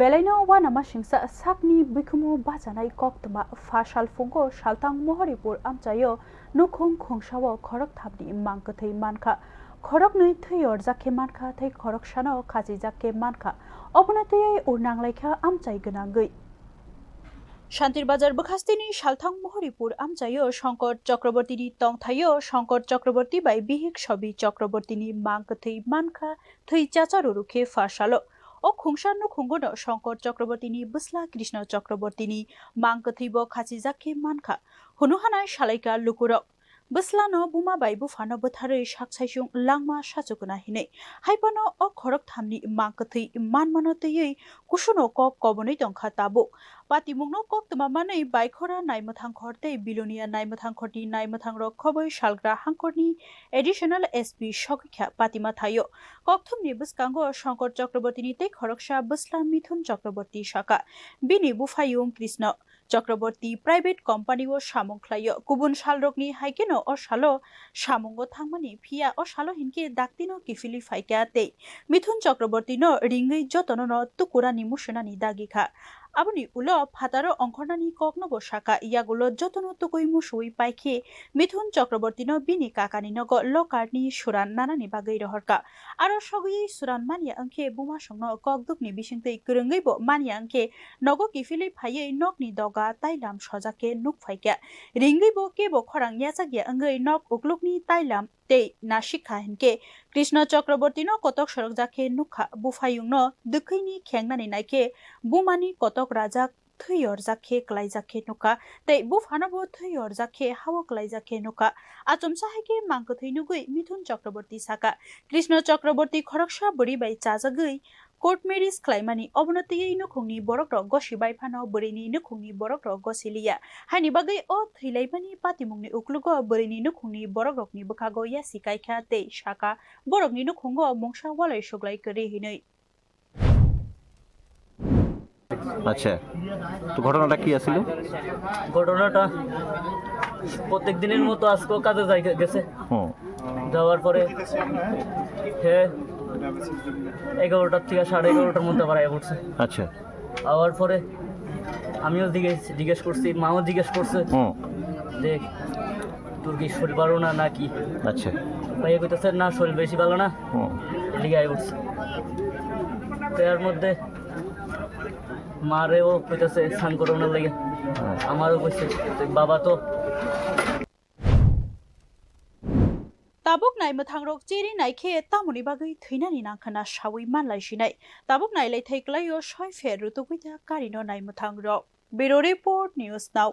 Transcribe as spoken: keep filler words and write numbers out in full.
Belaino uanama singsa sakni bikhumu bachanai koktwma pha salphungo saltang Mohoripur amchaio nukhung khungsao khorok thamni mang kwthwi mankha. Khoroknwi thwi orjak khe mankha tei khoroksano khachijak khe mankha. Obono twiwi ur nanglaikha amchai gwnangwi. Shantir Bazar bwkhasteni salthang Mohoripur amchaio Shankar Chakrabortini tongthaio Shankar Chakraborti bai bihik Sobi Chakrabortini mang kwthwi mankha thwi chacha ruru khe pha salo. O khungsa nukhungono Shankar Chakrabortini bwsla Krishna Chakrabortini mang kwthwibo khachijak khe mankha. Hunu hanai salaikha lukurok. Bwslano buma bai buphano bwtharwi sak saisung langma sachukuna hinwi. Haiphano o khorok thamni mang kwthwi manmano twiwi kusuno kok kobonwi tongkha tabuk. Patimungno koktwma manwi Baikhora Naimwthangkhor tei Bilonia Naimwthangkhorni naimwthangrok khobwi salgra hangkorni Additional S P sogwikha patima thaio. Kokthumni bwskango Shankar Chakrabortini tei khoroksa bwsla Mithun Chakraborti saka. Bini buphayung Krishna Chakraborti private company o samung khlaio. Kubun salrokni hai kheno o salo samungo thangmani, phiya o salo hinkhe daktino kiphilwi phaikha tei Mithun Chakrabortino ringwi jotono no tukurani musunani dagi kha. Aboni ulo phataro ongkhornani koknobo saka, yagulo jotono tukui musuwi paikhe Mithun Chakrabortino bini kakani nogo lokarni suran nanani bagwi rohorkha. Aro sogwi suran manya wngkhe bumasongno kokdukni bisingtwi kwrwngwibo manya wngkhe nogo kiphilwi phaiwi nokni doga tailam sojak khe nuk phaikha. Ringwibo kebo khorang yachakya wngwi nok uklukni tailam tei nasikha hinkhe Krishna Chakrabortino kotok sorokjak khe nukha. Buphayungno dwkhwini khengnani naikhe bumani kotok rajak thwi orjak khe klaijak khe nukha tei buphanabo thwi orjak khe hao klaijak khe nukha. Achomsa hai khe mang kwthwi nugwi Mithun Chakraborti saka, Krishna Chakraborti khoroksa bwrwi bai chajagwi court marriage khlaimani, obono twiwi nukhungni borokrok gosi bai phano bwrwini nukhungni borokrok gosi liya. Haini bagwi o thwilaimani patimungni uklugo bwrwini nukhungni borokrokni bwkhago yasi kaikha tei saka, borokni nukhungo mungsa walai suklai kwrwi hinwi. আচ্ছা, তো ঘটনাটা কি আছিল? ঘটনাটা প্রত্যেক দিনের মতো আজকেও কাজে যাই গেছে। হুম। যাওয়ার পরে হে এগারোটার থেকে সাড়ে এগারোটার মধ্যে আবার আয়া পড়ছে। আচ্ছা। আওয়ার পরে আমিও জিজ্ঞেস জিজ্ঞেস করছি, মাও জিজ্ঞেস করছে হুম। যে তোর কি শরীর ভালো না নাকি? আচ্ছা। ভাইয়া কইতেছে না, শরীর বেশি ভালো না। হুম। এদিকে আয়া পড়ছে। তো এর মধ্যে মারেও কইতেছে স্নান করানোর লাগে, আমারও কইছে। তো বাবা তো Tabuk naimwthangrok cheri naikhe tamoni bagwi thwinani nangkhwna sawi manlai sinai. Tabuk nailai thai kwlaio soi pher rutugwi da karino naimwthangrok. Bureau Report, News Now.